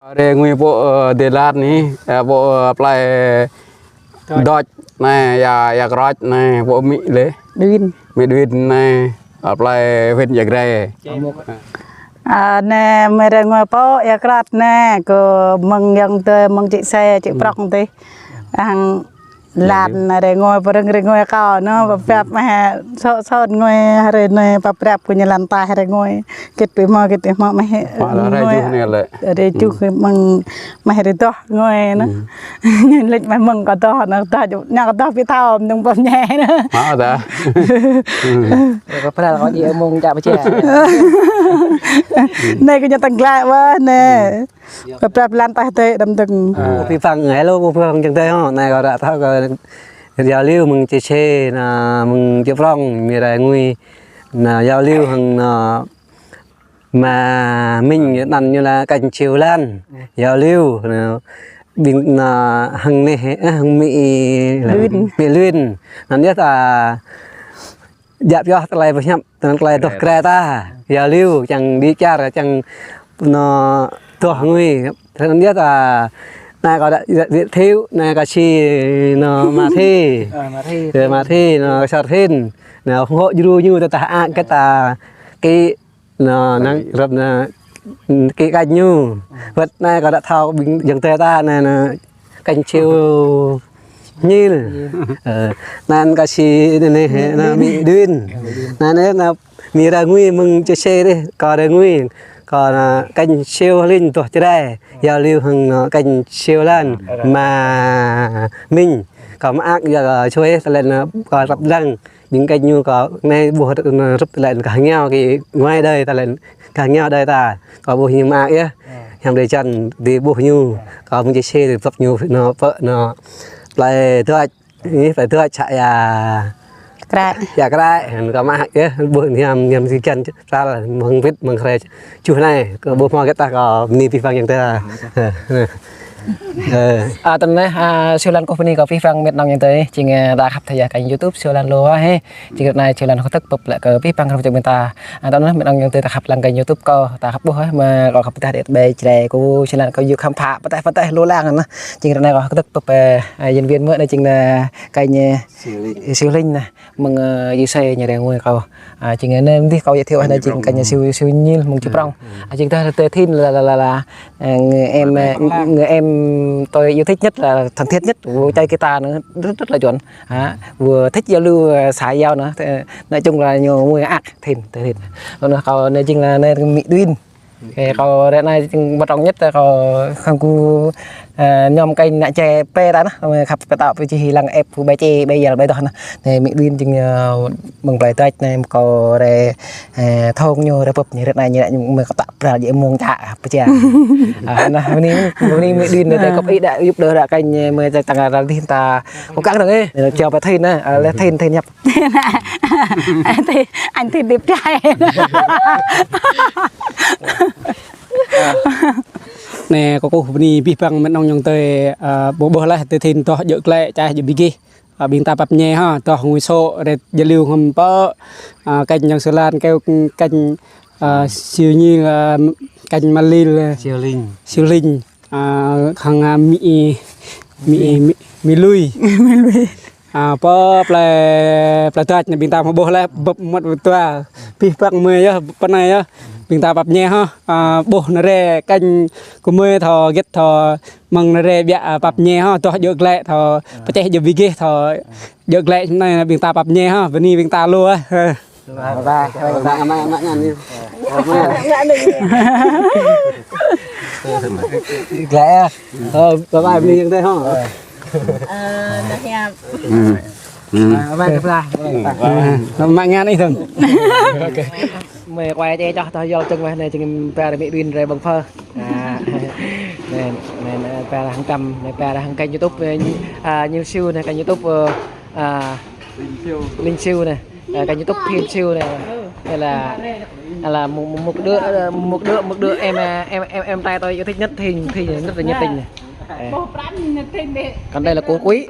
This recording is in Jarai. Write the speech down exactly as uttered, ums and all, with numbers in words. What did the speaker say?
Hrơi ngui pô, ơ, Đê Lạt anai, ơ, pô, ơ, plơi Dŏč anai, Ia, Ia Krăč anai, pô Mĭ lĕ. Đuin. Mĭ Đuin anai, ơ, plơi huyện Ia Grai. Ơ, anai, mơi hrơi ngui pô Ia Krăč anai, kơ mơ̆ng ayŏng adơi, mơ̆ng čư̆ Sê, čư̆ Prŏng tih. Hăng Lăn anai hrơi ngui, pơrơ̆ng hrơi ngui kâo anŭn, pơprăp mơ̆ sŏ sŏ ngui hrơi anai, pơprăp kơ ñu lăn taih hrơi ngui. Kĭt ƀu hmâo, kĭt ƀu hmâo mơ̆ hrơi ngui. Hrơi juh anai lĕ. Hrơi juh mơ̆ng mơ̆ hrơi tŏh ngui anŭn. Ñu lĕ mơ̆ mơ̆ng kâo tŏh anŭn, tŏh ñu kâo tŏh pi thâo mơ̆ng pơm ñe anŭn. Hă ta. Kâo pơprăp kâo djơ̆ mơ̆ng čă pơčeh. Anai kơ ñu tăng glaĭ wơ̆t anai. Pơprăp lăn taih tơi đăm dơ̆ng. Ơ, pih păng, hello, pih păng ayŏng adơi hŏ. Anai kâo ră thâo kơ giao lưu mơ̆ng čư̆ Sê, anai mơ̆ng čư̆ Prŏng, mơi hrơi ngui. Anai giao lưu hăng anai mă Minh, anăn ñu lĕ kênh Siu Lan. Giao lưu, anai ƀing anai hăng anai, ơ, hăng Mĭ, Đuin. Mĭ Đuin. Anŭn yơh ta djă̱ pioh tơlơi pơhiăp, tơlơi tŏh kre ta, giao lưu, čang đĭ čar, čang anai tŏh ngui. Tơlơi anŭn yơh ta, anai kâo đa giới thiệu, anai kâo či anai mă Thi. Ơ, mă Thi. Ơ, mă Thi, anai kâo Sar Thin. Anai ủng hộ djru ñu ta, ta ăt kơ ta kĭ anai năng rơ̆p anai kĭ kênh ñu. Wơ̆t anai kâo đa thâo ƀing ayŏng adơi ta anai, anai kênh Siu Ñil. Ơ, anŭn kâo či anai, anai, anai Mĭ Đuin. Anai, anai, anai mơi hrơi ngui mơ̆ng čư̆ Sê dih, kâo hrơi ngui. Kâo anai kênh Siu Linh tŏh Jrai, giao lưu hăng anai kênh Siu Lan, mă Minh. Kâo mơak yua kâo čuai tơlơi anai kâo rơ̆p lăng. Ƀing kênh ñu kâo anai ƀuh rơ̆p tơlơi kah rơngiao kơ nguai đơi, tơlơi kah rơngiao đơi ta. Kâo ƀuh ñu mơak yơh. Hiam đơi čan đĭ ƀuh ñu. Kâo mơ̆ng čư̆ Sê đĭ pơprăp ñu anai pơ anai plơi Dŏč. Anai plơi Dŏč čă Ia Krăč. Ia Krăč. Kâo mơak yơh. Ƀuh hiam, hiam si kian pral mơ̆ng wĭt mơ̆ng hrơi juh anai. Kâo ƀuh hmâo kơ ta kâo bơni pih păng ayŏng adơi. Ơ. Ơ, tơl anai, ơ, Siu Lan kâo bơni kâo pih păng mĕt nong ayŏng adơi, jing, ơ, ta khăp tơlơi kênh YouTube Siu Lan lu hă. Jing ră anai Siu Lan kâo tơk pơp lĕ kơ pih păng kơ jơ̆ ƀing ta. Ơ, tơl anai mĕt nong ayŏng adơi ta khăp lăng kênh YouTube kâo, ta khăp ƀuh hă, mơ̆ kâo khăp pơdah đĕt ƀai Jrai kâo, Siu Lan kâo yua khăm phă, pơtĕh pơtĕh lu lăng anŭn. Jing ră anai kâo tơk pơp, ơ, ơ, nhân viên mơ̆ anai jing anai kênh, ơ, Siu Linh. Siu Linh anai. Mơ̆ng, ơ, čư̆ Sê ñu hrơi ngui kâo. Ơ, jing anai dih kâo giới thiệu anai jing kênh Siu, Siu Ñil mơ̆ng čư̆ Prŏng. Ơ, jing ta, ta Thin là, là, là, là, ơ, người em, ơ, người em tôi yêu thích nhất là thân thiết nhất, gu čai guitar anŭn rất, rất là chuẩn. Hă, gu thích giao lưu, ơ, xã giao anŭn, ơ, nói chung là ñu ngui ăk Thin, ta Thin. Anŭn kâo anai jing là anai Mĭ Đuin. Ơ, kâo ră anai jing ƀơ̆t rŏng nhất, kâo khăng gu, ơ, ñŏm kênh ană čê pê ta anŭn, khăp kơ ta pơčih lăng ĕp ƀai čê, ƀai yăl, ƀai tŏh anŭn. Anai Mĭ Đuin jing, ơ, mơ̆ng plơi Dŏč anai, kâo rai, ơ, thong ñu rai pơp ñu ră anai ñu mơi kâo ta pral djơ̆ mơ̆ng čă pơčeh. Ơ, anŭn bơni, bơni Mĭ Đuin anai kâo ih đa yŭp đơ ră kênh mơi čang tăng ră dih ta. Kâo kăng dơ̆ng ơ, čeo pơ Thin anai, ơ, lĕ Thin, Thin hiăp. Thin, anh Thin đẹp trai. Anai, kâo kơkuh bơni pih păng mĕt nong ayŏng adơi, ơ, ƀuh ƀuh laih tơ Thin tŏh djơ̆ glaĭ, čah djơ̆ bi gih. Ơ, ƀing ta pap ñe hă, tŏh ngui sô̆, rai giao lưu hăng pơ, ơ, kênh ayŏng Siu Lan, kênh, kênh, ơ, Siu Ñil, ơ, kênh Malil, Siu Linh. Siu Linh. Ơ, hăng, ơ, Mĭ, Mĭ, Mĭ, Mĭ Lui. Mĭ Lui. Ơ, pơ plơi, plơi Dŏč anai ƀing ta hmâo ƀuh laih, bưp mơmŏt ƀu tua. Pih păng mơi yơh, pơ anai yơh. Ƀing ta pap ñe hă. Ơ, ƀuh anai rai kênh kơ mơi thâo git thâo mơ̆ng anai rai biă, ơ, pap ñe hă, tŏh djơ̆ glaĭ thâo, pơčeh djơ̆ bi gih thâo djơ̆ glaĭ anai ƀing ta pap ñe hă, bơni ƀing ta lu, ơ. Bye bye. Bye bye, bye bye, bye bye. Glaĭ, ơ. Ơ, bye bye, bơni ayŏng adơi hă. Ơ, dah hiăp. Ơ, bye bye, bye bye. Ơ, mă ngăn ih dơ̆ng. Mơi quay čê čoh tŏh yol čơ̆ng weh anai jing pia rai Mĭ Đuin rai ƀơ̆ng phơ. Ơ, anai, anai, anai pia rai hăng čăm, anai pia rai hăng kênh YouTube, ơ, Ñil Siu anai, kênh YouTube, ơ, ơ, Linh Siu anai. Ơ, kênh YouTube Thin Siu anai. Đây là, đây là một, một, một đứa, một đứa, một đứa em, em, em, em trai tôi yêu thích nhất, Thin, Thin rất là nhiệt tình này. Đây. Còn đây là của Quý.